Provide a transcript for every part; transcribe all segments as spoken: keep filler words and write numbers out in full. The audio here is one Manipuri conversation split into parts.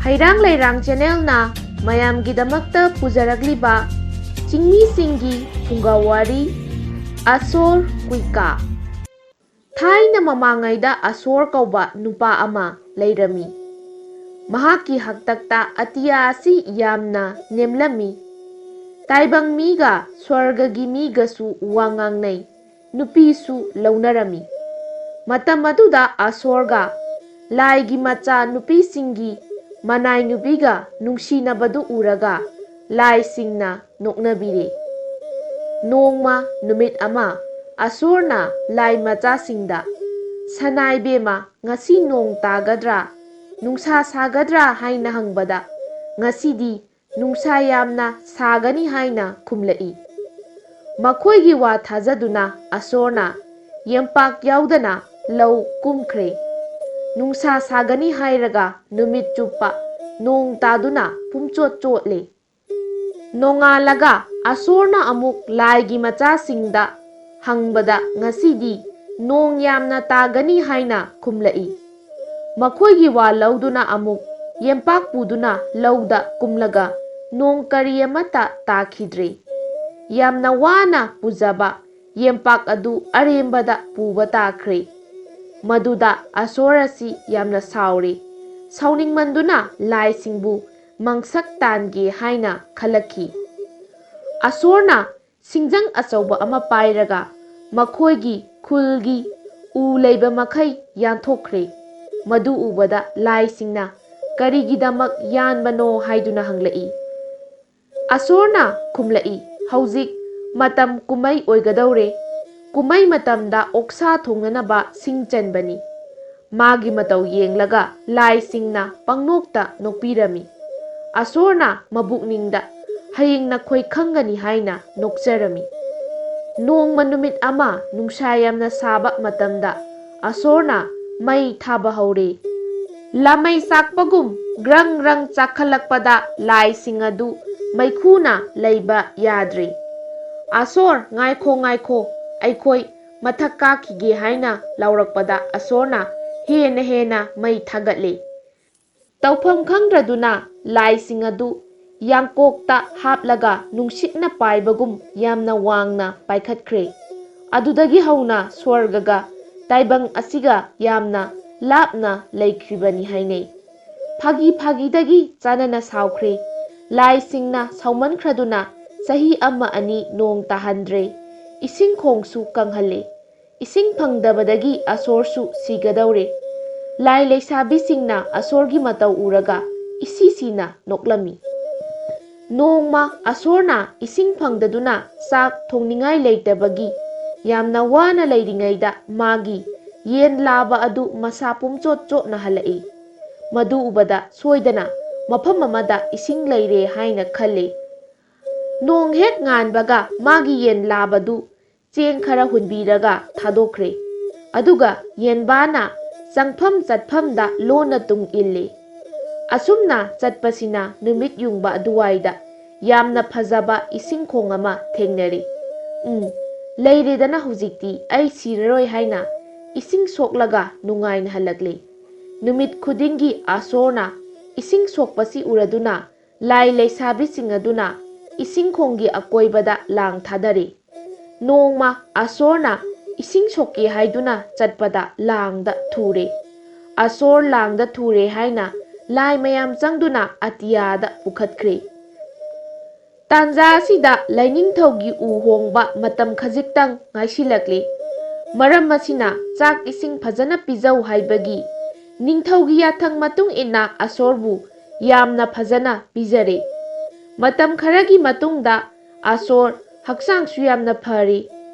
ꯍꯩꯔꯥꯡ ꯂꯩꯔꯥꯡ ꯆꯦꯅꯦꯜꯅ ꯃꯌꯥꯝꯒꯤꯗꯃꯛꯇ ꯄꯨꯖꯔꯛꯂꯤꯕ ꯆꯤꯡꯃꯤꯁꯤꯡꯒꯤ ꯐꯨꯡꯒꯥꯋꯥꯔꯤ, ꯑꯁꯣꯔ ꯀꯨꯏꯀꯥ꯫ ꯊꯥꯏꯅ ꯃꯃꯥꯡꯉꯩꯗ ꯑꯁꯣꯔ ꯀꯧꯕ ꯅꯨꯄꯥ ꯑꯃ ꯂꯩꯔꯝꯃꯤ꯫ ꯃꯍꯥꯛꯀꯤ ꯍꯥꯛꯇꯛꯇ ꯑꯇꯤꯌꯥ ꯑꯁꯤ ꯌꯥꯝꯅ ꯅꯦꯝꯂꯝꯃꯤ꯫ ꯇꯥꯏꯕꯪ ꯃꯤꯒ ꯁ꯭ꯋꯔꯒꯒꯤ ꯃꯤꯒꯁꯨ ꯋꯥ ꯉꯥꯡꯅꯩ꯫ ꯅꯨꯄꯤꯁꯨ ꯂꯧꯅꯔꯝꯃꯤ꯫ ꯃꯇꯝ ꯑꯗꯨꯗ ꯑꯁꯣꯔꯒ ꯂꯥꯏꯒꯤ ꯃꯆꯥ ꯅꯨꯄꯤꯁꯤꯡꯒꯤ ꯃꯅꯥꯏ ꯅꯨꯄꯤꯒ ꯅꯨꯡꯁꯤꯅꯕꯗꯨ ꯎꯔꯒ ꯂꯥꯏꯁꯤꯡꯅ ꯅꯣꯛꯅꯕꯤꯔꯦ꯫ ꯅꯣꯡꯃ ꯅꯨꯃꯤꯠ ꯑꯃ ꯑꯁꯣꯔꯅ ꯂꯥꯏ ꯃꯆꯥꯁꯤꯡꯗ, "ꯁꯅꯥꯏꯕꯦꯝꯃ, ꯉꯁꯤ ꯅꯣꯡ ꯇꯥꯒꯗ꯭ꯔꯥ, ꯅꯨꯡꯁꯥ ꯁꯥꯒꯗ꯭ꯔꯥ?" ꯍꯥꯏꯅ ꯍꯪꯕꯗ, "ꯉꯁꯤꯗꯤ ꯅꯨꯡꯁꯥ ꯌꯥꯝꯅ ꯁꯥꯒꯅꯤ" ꯍꯥꯏꯅ ꯈꯨꯝꯂꯛꯏ꯫ ꯃꯈꯣꯏꯒꯤ ꯋꯥ ꯊꯥꯖꯗꯨꯅ ꯑꯁꯣꯔꯅ ꯌꯦꯝꯄꯥꯛ ꯌꯥꯎꯗꯅ ꯂꯧ ꯀꯨꯝꯈ꯭ꯔꯦ꯫ ꯅꯨꯡꯁꯥ ꯁꯥꯒꯅꯤ ꯍꯥꯏꯔꯒ ꯅꯨꯃꯤꯠ ꯆꯨꯞꯄ ꯅꯣꯡ ꯇꯥꯗꯨꯅ ꯄꯨꯝꯆꯣꯠ ꯆꯣꯠꯂꯦ꯫ ꯅꯣꯡꯉꯥꯜꯂꯒ ꯑꯁꯣꯔꯅ ꯑꯃꯨꯛ ꯂꯥꯏꯒꯤ ꯃꯆꯥꯁꯤꯡꯗ ꯍꯪꯕꯗ, "ꯉꯁꯤꯗꯤ ꯅꯣꯡ ꯌꯥꯝꯅ ꯇꯥꯒꯅꯤ" ꯍꯥꯏꯅ ꯈꯨꯝꯂꯛꯏ꯫ ꯃꯈꯣꯏꯒꯤ ꯋꯥ ꯂꯧꯗꯨꯅ ꯑꯃꯨꯛ ꯌꯦꯝꯄꯥꯛ ꯄꯨꯗꯨꯅ ꯂꯧꯗ ꯀꯨꯝꯂꯒ ꯅꯣꯡ ꯀꯔꯤ ꯑꯃꯠꯇ ꯇꯥꯈꯤꯗ꯭ꯔꯦ꯫ ꯌꯥꯝꯅ ꯋꯥꯅ ꯄꯨꯖꯕ ꯌꯦꯝꯄꯥꯛ ꯑꯗꯨ ꯑꯔꯦꯝꯕꯗ ꯄꯨꯕ ꯇꯥꯈ꯭ꯔꯦ꯫ ꯃꯗꯨꯗ ꯑꯁꯣꯔ ꯑꯁꯤ ꯌꯥꯝꯅ ꯁꯥꯎꯔꯦ꯫ ꯁꯥꯎꯅꯤꯡꯃꯟꯗꯨꯅ ꯂꯥꯏꯁꯤꯡꯕꯨ ꯃꯪꯁꯛ ꯇꯥꯟꯒꯦ ꯍꯥꯏꯅ ꯈꯜꯂꯛꯈꯤ꯫ ꯑꯁꯣꯔꯅ ꯁꯤꯡꯖꯪ ꯑꯆꯧꯕ ꯑꯃ ꯄꯥꯏꯔꯒ ꯃꯈꯣꯏꯒꯤ ꯈꯨꯜꯒꯤ ꯎ ꯂꯩꯕ ꯃꯈꯩ ꯌꯥꯟꯊꯣꯛꯈ꯭ꯔꯦ꯫ ꯃꯗꯨ ꯎꯕꯗ ꯂꯥꯏꯁꯤꯡꯅ ꯀꯔꯤꯒꯤꯗꯃꯛ ꯌꯥꯟꯕꯅꯣ ꯍꯥꯏꯗꯨꯅ ꯍꯪꯂꯛꯏ꯫ ꯑꯁꯣꯔꯅ ꯈꯨꯝꯂꯛꯏ, "ꯍꯧꯖꯤꯛ ꯃꯇꯝ ꯀꯨꯝꯃꯩ ꯑꯣꯏꯒꯗꯧꯔꯦ꯫ ꯀꯨꯝꯃꯩ ꯃꯇꯝꯗ ꯑꯣꯛꯁꯥ ꯊꯣꯡꯅꯅꯕ ꯁꯤꯡ ꯆꯟꯕꯅꯤ꯫" ꯃꯥꯒꯤ ꯃꯇꯧ ꯌꯦꯡꯂꯒ ꯂꯥꯏꯁꯤꯡꯅ ꯄꯪꯅꯣꯛꯇ ꯅꯣꯛꯄꯤꯔꯝꯃꯤ꯫ ꯑꯁꯣꯔꯅ ꯃꯕꯨꯛꯅꯤꯡꯗ, "ꯍꯌꯦꯡ ꯅꯈꯣꯏ ꯈꯪꯒꯅꯤ" ꯍꯥꯏꯅ ꯅꯣꯛꯆꯔꯝꯃꯤ꯫ ꯅꯣꯡꯃ ꯅꯨꯃꯤꯠ ꯑꯃ ꯅꯨꯡꯁꯥ ꯌꯥꯝꯅ ꯁꯥꯕ ꯃꯇꯝꯗ ꯑꯁꯣꯔꯅ ꯃꯩ ꯊꯥꯕ ꯍꯧꯔꯦ꯫ ꯂꯥꯃꯩ ꯆꯥꯛꯄꯒꯨꯝ ꯒ꯭ꯔꯪ ꯒ꯭ꯔꯪ ꯆꯥꯛꯈꯠꯂꯛꯄꯗ ꯂꯥꯏꯁꯤꯡ ꯑꯗꯨ ꯃꯩꯈꯨꯅ ꯂꯩꯕ ꯌꯥꯗ꯭ꯔꯦ꯫ "ꯑꯁꯣꯔ, ꯉꯥꯏꯈꯣ, ꯉꯥꯏꯈꯣ, ꯑꯩꯈꯣꯏ ꯃꯊꯛ ꯀꯥꯈꯤꯒꯦ" ꯍꯥꯏꯅ ꯂꯥꯎꯔꯛꯄꯗ ꯑꯁꯣꯔꯅ ꯍꯦꯟꯅ ꯍꯦꯟꯅ ꯃꯩ ꯊꯥꯒꯠꯂꯦ꯫ ꯇꯧꯐꯝ ꯈꯪꯗ꯭ꯔꯗꯨꯅ ꯂꯥꯏꯁꯤꯡ ꯑꯗꯨ ꯌꯥꯡꯀꯣꯛꯇ ꯍꯥꯞꯂꯒ ꯅꯨꯡꯁꯤꯠꯅ ꯄꯥꯏꯕꯒꯨꯝ ꯌꯥꯝꯅ ꯋꯥꯡꯅ ꯄꯥꯏꯈꯠꯈ꯭ꯔꯦ꯫ ꯑꯗꯨꯗꯒꯤ ꯍꯧꯅ ꯁ꯭ꯋꯔꯒꯒ ꯇꯥꯏꯕꯪ ꯑꯁꯤꯒ ꯌꯥꯝꯅ ꯂꯥꯞꯅ ꯂꯩꯈ꯭ꯔꯤꯕꯅꯤ ꯍꯥꯏꯅꯩ꯫ ꯐꯥꯒꯤ ꯐꯥꯒꯤꯗꯒꯤ ꯆꯥꯅꯅ ꯁꯥꯎꯈ꯭ꯔꯦ꯫ ꯂꯥꯏꯁꯤꯡꯅ ꯁꯥꯎꯃꯟꯈ꯭ꯔꯗꯨꯅ ꯆꯍꯤ ꯑꯃ ꯑꯅꯤ ꯅꯣꯡ ꯇꯥꯍꯟꯗ꯭ꯔꯦ꯫ ꯏꯁꯤꯡ ꯈꯣꯡꯁꯨ ꯀꯪꯍꯜꯂꯦ꯫ ꯏꯁꯤꯡ ꯐꯪꯗꯕꯗꯒꯤ ꯑꯁꯣꯔꯁꯨ ꯁꯤꯒꯗꯧꯔꯦ꯫ ꯂꯥꯏ ꯂꯩꯁꯥꯕꯤꯁꯤꯡꯅ ꯑꯁꯣꯔꯒꯤ ꯃꯇꯧ ꯎꯔꯒ ꯏꯁꯤ ꯁꯤꯅ ꯅꯣꯛꯂꯝꯃꯤ꯫ ꯅꯣꯡꯃ ꯑꯁꯣꯔꯅ ꯏꯁꯤꯡ ꯐꯪꯗꯗꯨꯅ ꯆꯥꯛ ꯊꯣꯡꯅꯤꯡꯉꯥꯏ ꯂꯩꯇꯕꯒꯤ ꯌꯥꯝꯅ ꯋꯥꯅ ꯂꯩꯔꯤꯉꯩꯗ ꯃꯥꯒꯤ ꯌꯦꯟ ꯂꯥꯕ ꯑꯗꯨ ꯃꯁꯥ ꯄꯨꯝꯆꯣꯠ ꯆꯣꯠꯅ ꯍꯜꯂꯛꯏ꯫ ꯃꯗꯨ ꯎꯕꯗ ꯁꯣꯏꯗꯅ ꯃꯐꯝ ꯑꯃꯗ ꯏꯁꯤꯡ ꯂꯩꯔꯦ ꯍꯥꯏꯅ ꯈꯜꯂꯤ꯫ ꯅꯣꯡ ꯍꯦꯛ ꯉꯥꯟꯕꯒ ꯃꯥꯒꯤ ꯌꯦꯟ ꯂꯥꯕꯗꯨ ꯆꯦꯡ ꯈꯔ ꯍꯨꯟꯕꯤꯔꯒ ꯊꯥꯗꯣꯛꯈ꯭ꯔꯦ꯫ ꯑꯗꯨꯒ ꯌꯦꯟꯕꯥꯅ ꯆꯪꯐꯝ ꯆꯠꯐꯝꯗ ꯂꯣꯟꯅ ꯇꯨꯡ ꯏꯜꯂꯤ꯫ ꯑꯁꯨꯝꯅ ꯆꯠꯄꯁꯤꯅ ꯅꯨꯃꯤꯠ ꯌꯨꯡꯕ ꯑꯗꯨꯋꯥꯏꯗ ꯌꯥꯝꯅ ꯐꯖꯕ ꯏꯁꯤꯡ ꯈꯣꯡ ꯑꯃ ꯊꯦꯡꯅꯔꯤ꯫ "ꯎꯝ, ꯂꯩꯔꯦꯗꯅ ꯍꯧꯖꯤꯛꯇꯤ, ꯑꯩ ꯁꯤꯔꯔꯣꯏ" ꯍꯥꯏꯅ ꯏꯁꯤꯡ ꯁꯣꯛꯂꯒ ꯅꯨꯡꯉꯥꯏꯅ ꯍꯜꯂꯛꯂꯤ꯫ ꯅꯨꯃꯤꯠ ꯈꯨꯗꯤꯡꯒꯤ ꯑꯁꯣꯔꯅ ꯏꯁꯤꯡ ꯁꯣꯛꯄꯁꯤ ꯎꯔꯗꯨꯅ ꯂꯥꯏ ꯂꯩꯁꯥꯕꯤꯁꯤꯡ ꯑꯗꯨꯅ ꯏꯁꯤꯡ ꯈꯣꯡꯒꯤ ꯑꯀꯣꯏꯕꯗ ꯂꯥꯡ ꯊꯥꯗꯔꯤ꯫ ꯅꯣꯡꯃ ꯑꯁꯣꯔꯅ ꯏꯁꯤꯡ ꯁꯣꯛꯀꯦ ꯍꯥꯏꯗꯨꯅ ꯆꯠꯄꯗ ꯂꯥꯡꯗ ꯊꯨꯔꯦ꯫ ꯑꯁꯣꯔ ꯂꯥꯡꯗ ꯊꯨꯔꯦ ꯍꯥꯏꯅ ꯂꯥꯏ ꯃꯌꯥꯝ ꯆꯪꯗꯨꯅ ꯑꯇꯤꯌꯥꯗ ꯄꯨꯈꯠꯈ꯭ꯔꯦ꯫ ꯇꯥꯟꯖꯥ ꯑꯁꯤꯗ ꯂꯥꯏꯅꯤꯡꯊꯧꯒꯤ ꯎ ꯍꯣꯡꯕ ꯃꯇꯝ ꯈꯖꯤꯛꯇꯪ ꯉꯥꯏꯁꯤꯜꯂꯛꯂꯤ꯫ ꯃꯔꯝ ꯑꯁꯤꯅ ꯆꯥꯛ ꯏꯁꯤꯡ ꯐꯖꯅ ꯄꯤꯖꯧ ꯍꯥꯏꯕꯒꯤ ꯅꯤꯡꯊꯧꯒꯤ ꯌꯥꯊꯪ ꯃꯇꯨꯡ ꯏꯟꯅ ꯑꯁꯣꯔꯕꯨ ꯌꯥꯝꯅ ꯐꯖꯅ ꯄꯤꯖꯔꯦ꯫ ꯃꯇꯝ ꯈꯔꯒꯤ ꯃꯇꯨꯡꯗ ꯑꯁꯣꯔ ꯍꯛꯆꯥꯡꯁꯨ ꯌꯥꯝꯅ ꯐꯔꯦ꯫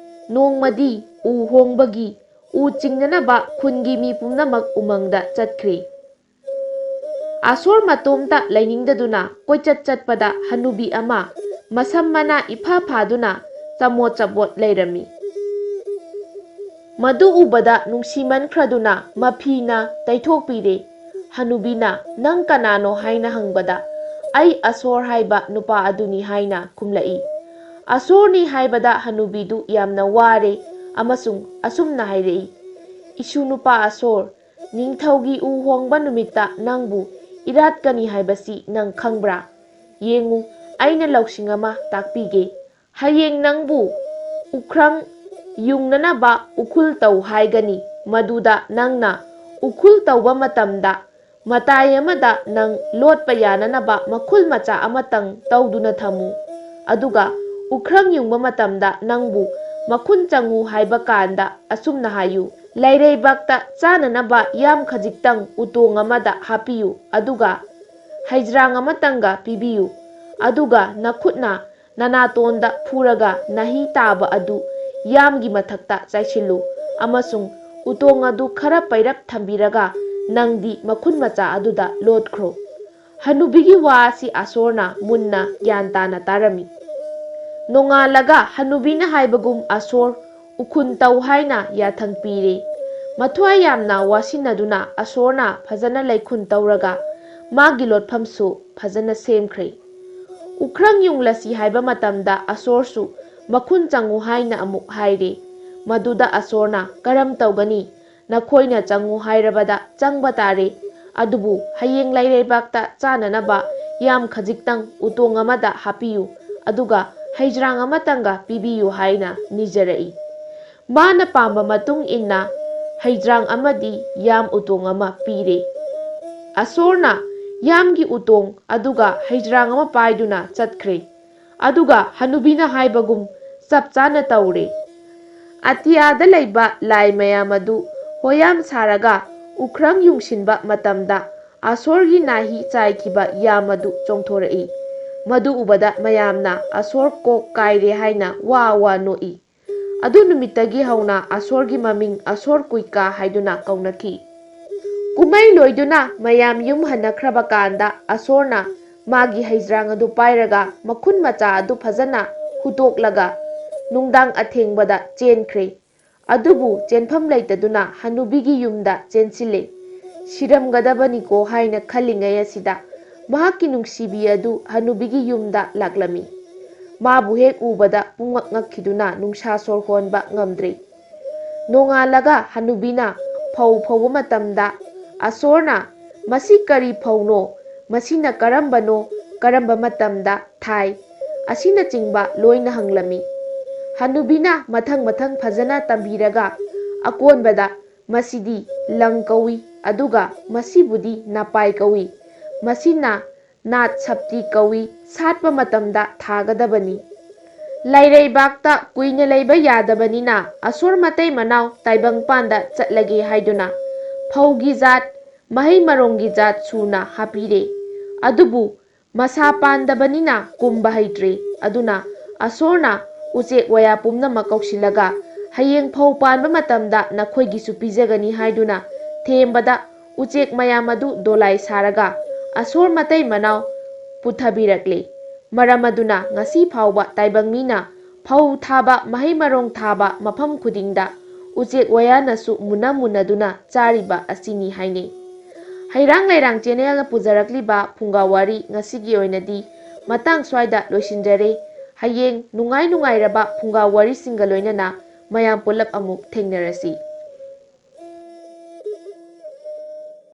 ꯅꯣꯡꯃꯗꯤ ꯎ ꯍꯣꯡꯕꯒꯤ ꯎ ꯆꯤꯡꯅꯅꯕ ꯈꯨꯟꯒꯤ ꯃꯤ ꯄꯨꯝꯅꯃꯛ ꯎꯃꯪꯗ ꯆꯠꯈ꯭ꯔꯦ꯫ ꯑꯁꯣꯔ ꯃꯇꯣꯝꯇ ꯂꯩꯅꯤꯡꯗꯗꯨꯅ ꯀꯣꯏꯆꯠ ꯆꯠꯄꯗ ꯍꯅꯨꯕꯤ ꯑꯃ ꯃꯁꯝ ꯃꯅꯥ ꯏꯐꯥ ꯐꯥꯗꯨꯅ ꯆꯃꯣꯠ ꯆꯕꯣꯠ ꯂꯩꯔꯝꯃꯤ꯫ ꯃꯗꯨ ꯎꯕꯗ ꯅꯨꯡꯁꯤꯃꯟꯈ꯭ꯔꯗꯨꯅ ꯃꯐꯤꯅ ꯇꯩꯊꯣꯛꯄꯤꯔꯦ꯫ ꯍꯅꯨꯕꯤꯅ "ꯅꯪ ꯀꯅꯥꯅꯣ?" ꯍꯥꯏꯅ ꯍꯪꯕꯗ, "ꯑꯩ ꯑꯁꯣꯔ ꯍꯥꯏꯕ ꯅꯨꯄꯥ ꯑꯗꯨꯅꯤ" ꯍꯥꯏꯅ ꯈꯨꯝꯂꯛꯏ꯫ ꯑꯁꯣꯔꯅꯤ ꯍꯥꯏꯕꯗ ꯍꯅꯨꯕꯤꯗꯨ ꯌꯥꯝꯅ ꯋꯥꯔꯦ ꯑꯃꯁꯨꯡ ꯑꯁꯨꯝꯅ ꯍꯥꯏꯔꯛꯏ, "ꯏꯁꯨ ꯅꯨꯄꯥ ꯑꯁꯣꯔ, ꯅꯤꯡꯊꯧꯒꯤ ꯎ ꯍꯣꯡꯕ ꯅꯨꯃꯤꯠꯇ ꯅꯪꯕꯨ ꯏꯔꯥꯠꯀꯅꯤ ꯍꯥꯏꯕꯁꯤ ꯅꯪ ꯈꯪꯕ꯭ꯔꯥ? ꯌꯦꯡꯉꯨ, ꯑꯩꯅ ꯂꯧꯁꯤꯡ ꯑꯃ ꯇꯥꯛꯄꯤꯒꯦ꯫ ꯍꯌꯦꯡ ꯅꯪꯕꯨ ꯎꯈ꯭ꯔꯪ ꯌꯨꯡꯅꯅꯕ ꯎꯈꯨꯜ ꯇꯧ ꯍꯥꯏꯒꯅꯤ꯫ ꯃꯗꯨꯗ ꯅꯪꯅ ꯎꯈꯨꯜ ꯇꯧꯕ ꯃꯇꯝꯗ ꯃꯇꯥꯏ ꯑꯃꯗ ꯅꯪ ꯂꯣꯠꯄ ꯌꯥꯅꯅꯕ ꯃꯈꯨꯜ ꯃꯆꯥ ꯑꯃꯇꯪ ꯇꯧꯗꯨꯅ ꯊꯝꯃꯨ꯫ ꯑꯗꯨꯒ ꯎꯈ꯭ꯔꯪ ꯌꯨꯡꯕ ꯃꯇꯝꯗ ꯅꯪꯕꯨ ꯃꯈꯨꯟ ꯆꯪꯉꯨ ꯍꯥꯏꯕ ꯀꯥꯟꯗ ꯑꯁꯨꯝꯅ ꯍꯥꯏꯌꯨ, "ꯂꯩꯔꯩꯕꯥꯛꯇ ꯆꯥꯅꯅꯕ ꯌꯥꯝ ꯈꯖꯤꯛꯇꯪ ꯎꯇꯣꯡ ꯑꯃꯗ ꯍꯥꯞꯄꯤꯌꯨ, ꯑꯗꯨꯒ ꯍꯩꯖ꯭ꯔꯥꯡ ꯑꯃꯇꯪꯒ ꯄꯤꯕꯤꯌꯨ꯫ ꯑꯗꯨꯒ ꯅꯈꯨꯠꯅ ꯅꯅꯥꯇꯣꯟꯗ ꯐꯨꯔꯒ ꯅꯥꯍꯤ ꯇꯥꯕ ꯑꯗꯨ ꯌꯥꯝꯒꯤ ꯃꯊꯛꯇ ꯆꯥꯏꯁꯤꯜꯂꯨ, ꯑꯃꯁꯨꯡ ꯎꯇꯣꯡ ꯑꯗꯨ ꯈꯔ ꯄꯩꯔꯞ ꯊꯝꯕꯤꯔꯒ ꯅꯪꯗꯤ ꯃꯈꯨꯟ ꯃꯆꯥ ꯑꯗꯨꯗ ꯂꯣꯠꯈ꯭ꯔꯣ"꯫ ꯍꯅꯨꯕꯤꯒꯤ ꯋꯥ ꯑꯁꯤ ꯑꯁꯣꯔꯅ ꯃꯨꯟꯅ ꯒ꯭ꯌꯥꯟ ꯇꯥꯅ ꯇꯥꯔꯝꯃꯤ꯫ ꯅꯣꯡꯉꯥꯜꯂꯒ ꯍꯅꯨꯕꯤꯅ ꯍꯥꯏꯕꯒꯨꯝ ꯑꯁꯣꯔ ꯎꯈꯨꯟ ꯇꯧ ꯍꯥꯏꯅ ꯌꯥꯊꯪ ꯄꯤꯔꯦ꯫ ꯃꯊ꯭ꯋꯥꯏ ꯌꯥꯝꯅ ꯋꯥꯁꯤꯟꯅꯗꯨꯅ ꯑꯁꯣꯔꯅ ꯐꯖꯅ ꯂꯩꯈꯨꯟ ꯇꯧꯔꯒ ꯃꯥꯒꯤ ꯂꯣꯠꯐꯝꯁꯨ ꯐꯖꯅ ꯁꯦꯝꯈ꯭ꯔꯦ꯫ ꯎꯈ꯭ꯔꯪ ꯌꯨꯡꯂꯁꯤ ꯍꯥꯏꯕ ꯃꯇꯝꯗ ꯑꯁꯣꯔꯁꯨ ꯃꯈꯨꯟ ꯆꯪꯉꯨ ꯍꯥꯏꯅ ꯑꯃꯨꯛ ꯍꯥꯏꯔꯦ꯫ ꯃꯗꯨꯗ ꯑꯁꯣꯔꯅ "ꯀꯔꯝ ꯇꯧꯒꯅꯤ? ꯅꯈꯣꯏꯅ ꯆꯪꯉꯨ ꯍꯥꯏꯔꯕꯗ ꯆꯪꯕ ꯇꯥꯔꯦ꯫ ꯑꯗꯨꯕꯨ ꯍꯌꯦꯡ ꯂꯩꯔꯩꯕꯥꯛꯇ ꯆꯥꯅꯅꯕ ꯌꯥꯝ ꯈꯖꯤꯛꯇꯪ ꯎꯇꯣꯡ ꯑꯃꯗ ꯍꯥꯞꯄꯤꯌꯨ, ꯑꯗꯨꯒ ꯍꯩꯖ꯭ꯔꯥꯡ ꯑꯃꯇꯪꯒ ꯄꯤꯕꯤꯌꯨ" ꯍꯥꯏꯅ ꯅꯤꯖꯔꯛꯏ꯫ ꯃꯥꯅ ꯄꯥꯝꯕ ꯃꯇꯨꯡ ꯏꯟꯅ ꯍꯩꯖ꯭ꯔꯥꯡ ꯑꯃꯗꯤ ꯌꯥꯝ ꯎꯇꯣꯡ ꯑꯃ ꯄꯤꯔꯦ꯫ ꯑꯁꯣꯔꯅ ꯌꯥꯝꯒꯤ ꯎꯇꯣꯡ ꯑꯗꯨꯒ ꯍꯩꯖ꯭ꯔꯥꯡ ꯑꯃ ꯄꯥꯏꯗꯨꯅ ꯆꯠꯈ꯭ꯔꯦ꯫ ꯑꯗꯨꯒ ꯍꯅꯨꯕꯤꯅ ꯍꯥꯏꯕꯒꯨꯝ ꯆꯞ ꯆꯥꯅ ꯇꯧꯔꯦ꯫ ꯑꯇꯤꯌꯥꯗ ꯂꯩꯕ ꯂꯥꯏ ꯃꯌꯥꯝ ꯑꯗꯨ ꯍꯣꯌꯥꯝ ꯁꯥꯔꯒ ꯎꯈ꯭ꯔꯪ ꯌꯨꯡꯁꯤꯟꯕ ꯃꯇꯝꯗ ꯑꯁꯣꯔꯒꯤ ꯅꯥꯍꯤ ꯆꯥꯏꯈꯤꯕ ꯌꯥꯝ ꯑꯗꯨ ꯆꯣꯡꯊꯣꯔꯛꯏ꯫ ꯃꯗꯨ ꯎꯕꯗ ꯃꯌꯥꯝꯅ "ꯑꯁꯣꯔ ꯀꯣꯛ ꯀꯥꯏꯔꯦ" ꯍꯥꯏꯅ ꯋꯥ ꯋꯥ ꯅꯣꯛꯏ꯫ ꯑꯗꯨ ꯅꯨꯃꯤꯠꯇꯒꯤ ꯍꯧꯅ ꯑꯁꯣꯔꯒꯤ ꯃꯃꯤꯡ ꯑꯁꯣꯔ ꯀꯨꯏꯀꯥ ꯍꯥꯏꯗꯨꯅ ꯀꯧꯅꯈꯤ꯫ ꯀꯨꯝꯍꯩ ꯂꯣꯏꯗꯨꯅ ꯃꯌꯥꯝ ꯌꯨꯝ ꯍꯟꯅꯈ꯭ꯔꯕ ꯀꯥꯟꯗ ꯑꯁꯣꯔꯅ ꯃꯥꯒꯤ ꯍꯩꯖ꯭ꯔꯥꯡ ꯑꯗꯨ ꯄꯥꯏꯔꯒ ꯃꯈꯨꯟ ꯃꯆꯥ ꯑꯗꯨ ꯐꯖꯅ ꯍꯨꯠꯇꯣꯛꯂꯒ ꯅꯨꯡꯗꯥꯡ ꯑꯊꯦꯡꯕꯗ ꯆꯦꯟꯈ꯭ꯔꯦ꯫ ꯑꯗꯨꯕꯨ ꯆꯦꯟꯐꯝ ꯂꯩꯇꯗꯨꯅ ꯍꯅꯨꯕꯤꯒꯤ ꯌꯨꯝꯗ ꯆꯦꯟꯁꯤꯜꯂꯦ꯫ ꯁꯤꯔꯝꯒꯗꯕꯅꯤꯀꯣ ꯍꯥꯏꯅ ꯈꯜꯂꯤꯉꯩ ꯑꯁꯤꯗ ꯃꯍꯥꯛꯀꯤ ꯅꯨꯡꯁꯤꯕꯤ ꯑꯗꯨ ꯍꯅꯨꯕꯤꯒꯤ ꯌꯨꯝꯗ ꯂꯥꯛꯂꯝꯃꯤ꯫ ꯃꯥꯕꯨ ꯍꯦꯛ ꯎꯕꯗ ꯄꯨꯡꯉꯛ ꯉꯛꯈꯤꯗꯨꯅ ꯅꯨꯡꯁꯥ ꯁꯣꯔ ꯍꯣꯟꯕ ꯉꯝꯗ꯭ꯔꯦ꯫ ꯅꯣꯡꯉꯥꯜꯂꯒ ꯍꯅꯨꯕꯤꯅ ꯐꯧ ꯐꯧꯕ ꯃꯇꯝꯗ ꯑꯁꯣꯔꯅ "ꯃꯁꯤ ꯀꯔꯤ ꯐꯧꯅꯣ? ꯃꯁꯤꯅ ꯀꯔꯝꯕꯅꯣ? ꯀꯔꯝꯕ ꯃꯇꯝꯗ ꯊꯥꯏ?" ꯑꯁꯤꯅꯆꯤꯡꯕ ꯂꯣꯏꯅ ꯍꯪꯂꯝꯃꯤ꯫ ꯍꯅꯨꯕꯤꯅ ꯃꯊꯪ ꯃꯊꯪ ꯐꯖꯅ ꯇꯝꯕꯤꯔꯒ ꯑꯀꯣꯟꯕꯗ, "ꯃꯁꯤꯗꯤ ꯂꯪ ꯀꯧꯏ, ꯑꯗꯨꯒ ꯃꯁꯤꯕꯨꯗꯤ ꯅꯄꯥꯏ ꯀꯧꯏ, ꯃꯁꯤꯅ ꯅꯥꯠ ꯁꯞꯇꯤ ꯀꯧꯏ, ꯁꯥꯠꯄ ꯃꯇꯝꯗ ꯊꯥꯒꯗꯕꯅꯤ꯫ ꯂꯩꯔꯩꯕꯥꯛꯇ ꯀꯨꯏꯅ ꯂꯩꯕ ꯌꯥꯗꯕꯅꯤꯅ ꯑꯁꯣꯔ ꯃꯇꯩ ꯃꯅꯥꯎ ꯇꯥꯏꯕꯪꯄꯥꯟꯗ ꯆꯠꯂꯒꯦ" ꯍꯥꯏꯗꯨꯅ ꯐꯧꯒꯤ ꯖꯥꯠ, ꯃꯍꯩ ꯃꯔꯣꯡꯒꯤ ꯖꯥꯠ ꯁꯨꯅ ꯍꯥꯞꯄꯤꯔꯦ꯫ ꯑꯗꯨꯕꯨ ꯃꯁꯥ ꯄꯥꯟꯗꯕꯅꯤꯅ ꯀꯨꯝꯕ ꯍꯩꯇ꯭ꯔꯦ꯫ ꯑꯗꯨꯅ ꯑꯁꯣꯔꯅ ꯎꯆꯦꯛ ꯋꯥꯌꯥ ꯄꯨꯝꯅꯃꯛ ꯀꯧꯁꯤꯜꯂꯒ, "ꯍꯌꯦꯡ ꯐꯧ ꯄꯥꯟꯕ ꯃꯇꯝꯗ ꯅꯈꯣꯏꯒꯤꯁꯨ ꯄꯤꯖꯒꯅꯤ" ꯍꯥꯏꯗꯨꯅ ꯊꯦꯝꯕꯗ, ꯎꯆꯦꯛ ꯃꯌꯥꯝ ꯑꯗꯨ ꯗꯣꯂꯥꯏ ꯁꯥꯔꯒ ꯑꯁꯣꯔ ꯃꯇꯩ ꯃꯅꯥꯎ ꯄꯨꯊꯕꯤꯔꯛꯂꯦ꯫ ꯃꯔꯝ ꯑꯗꯨꯅ ꯉꯁꯤ ꯐꯥꯎꯕ ꯇꯥꯏꯕꯪ ꯃꯤꯅ ꯐꯧ ꯊꯥꯕ, ꯃꯍꯩ ꯃꯔꯣꯡ ꯊꯥꯕ ꯃꯐꯝ ꯈꯨꯗꯤꯡꯗ ꯎꯆꯦꯛ ꯋꯥꯌꯥꯅꯁꯨ ꯃꯨꯟꯅ ꯃꯨꯟꯅꯗꯨꯅ ꯆꯥꯔꯤꯕ ꯑꯁꯤꯅꯤ ꯍꯥꯏꯅꯩ꯫ ꯍꯩꯔꯥꯡ ꯂꯩꯔꯥꯡ ꯆꯦꯅꯦꯜꯅ ꯄꯨꯖꯔꯛꯂꯤꯕ ꯐꯨꯡꯒꯥ ꯋꯥꯔꯤ ꯉꯁꯤꯒꯤ ꯑꯣꯏꯅꯗꯤ ꯃꯇꯥꯡ ꯁ꯭ꯋꯥꯏꯗ ꯂꯣꯏꯁꯤꯟꯖꯔꯦ꯫ ꯍꯌꯦꯡ ꯅꯨꯡꯉꯥꯏ ꯅꯨꯡꯉꯥꯏꯔꯕ ꯐꯨꯡꯒꯥ ꯋꯥꯔꯤꯁꯤꯡꯒ ꯂꯣꯏꯅꯅ ꯃꯌꯥꯝ ꯄꯨꯂꯞ ꯑꯃꯨꯛ ꯊꯦꯡꯅꯔꯁꯤ꯫